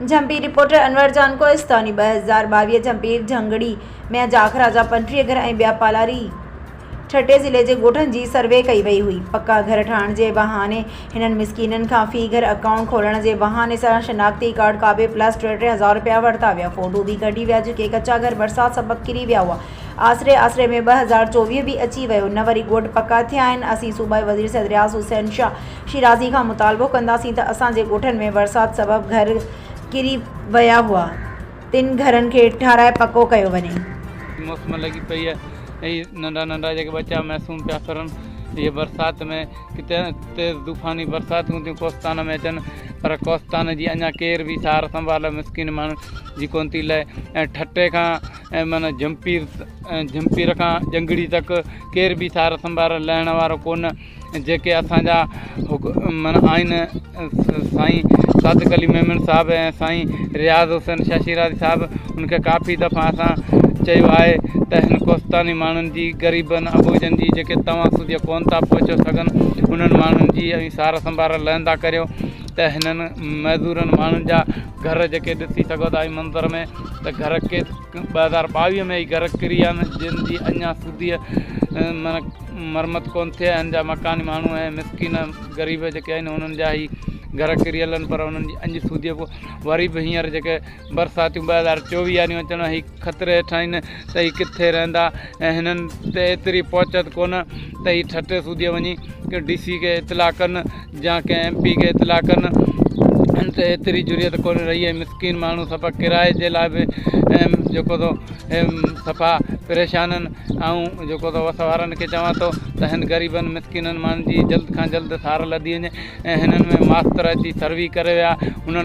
Jhimpir, reporter, Anwar جان ڪوهستاني، 2022 جھمپير جھنگڙي ۾ جاکرا جا 35 گهر ۽ ٻيا پالاري ٺٽي ضلعي جي ڳوٺن جي سروي ڪئي وئي هئي. پڪا گهر ٺاهڻ جي بهاني هنن مسڪينن کان في گهر اڪائونٽ کولڻ جي بهاني سان شناختي ڪارڊ ڪاپي پلس ٽي ٽي هزار رپيا ورتا ويا. فوٽو به ڪڍي ويا جيڪي ڪچا گهر برسات سبب ڪري ويا هئا. آسري آسري ۾ 2024 به اچي ويو نه وري ڳوٺ پڪا ٿيا آهن. اسين صوبائي وزير سيد رياض حسين شاهه شيرازي کان مطالبو ڪنداسين ته اسان جي ڳوٺن ۾ برسات سبب گهر ڪري ويا هئا تن گهرن کي ٺاهرائي پڪو ڪيو وڃي. موسم لڳي پئي آهي ۽ ننڍا ننڍا جيڪي ٻچا معصوم پيا ڦرن اهي برسات ۾ ڪٿي تيز طوفاني برساتون ٿيون ڪوستان ۾ اچن پر ڪوستان جي اڃا ڪير به سار سنڀال مسڪين ماڻهن جي ڪونه ٿي لهي ۽ ٺٽي کان ۽ معنيٰ جھمپير جھمپير کان ڄنگڙي تڪ ڪير به سار سنڀال لهڻ وارو ڪونه جيڪي اسان جا معنيٰ آهن سائين صادق علي ميمڻ صاحب ۽ سائين رياض حسين شاهه شيرازي صاحب ان کي ڪافي دفعا اسان چيو آهي ته هن ڪوستاني ماڻهن جي غريبن اٻوجهن جي جيڪي توهان سڌي ڪونه ٿا پهچو سگهن انهن ماڻهن جي اوهين سار سنڀار لهندا ڪريو ته هنن معذورن ماڻهن جا گهر جيڪي ڏسي سگهو ٿا منظر ۾ ته گهر ڪي 2022 ۾ ئي گهر ڪري ويا آهن جن جي اڃا سڌي معنيٰ مرمت ڪونه ٿي آهي هن جا مڪاني ماڻهو ۽ مسڪين غريب جيڪي آهن انهن جا هي گهر ڪريل آهن پر انهن جي اڃ سوڌي به وري به هينئر جيڪي برساتيون 2024 واريون اچڻ هي خطري هيٺ آهن ته هي ڪٿي رهندا ۽ هنن تي ايتري پهچت ڪونه ته هي ٺٽي سوڌي وڃي ڊي سي کي اطلاع ڪن يا ڪنهن ايم پي کي اطلاع ڪن هن تي ايتري جرئت ڪونه رهي ۽ مسڪين ماڻهو صفا ڪرائي جي لاء به جيڪو سو صفا پريشان آهن آئون جيڪو سو وس وارن کي چوان ٿو ته هن غريبن مسڪينن ماڻهن جي جلد کان جلد سار لڌي وڃي ۽ هنن ۾ ماستر اچي سروي ڪري ويا انهن.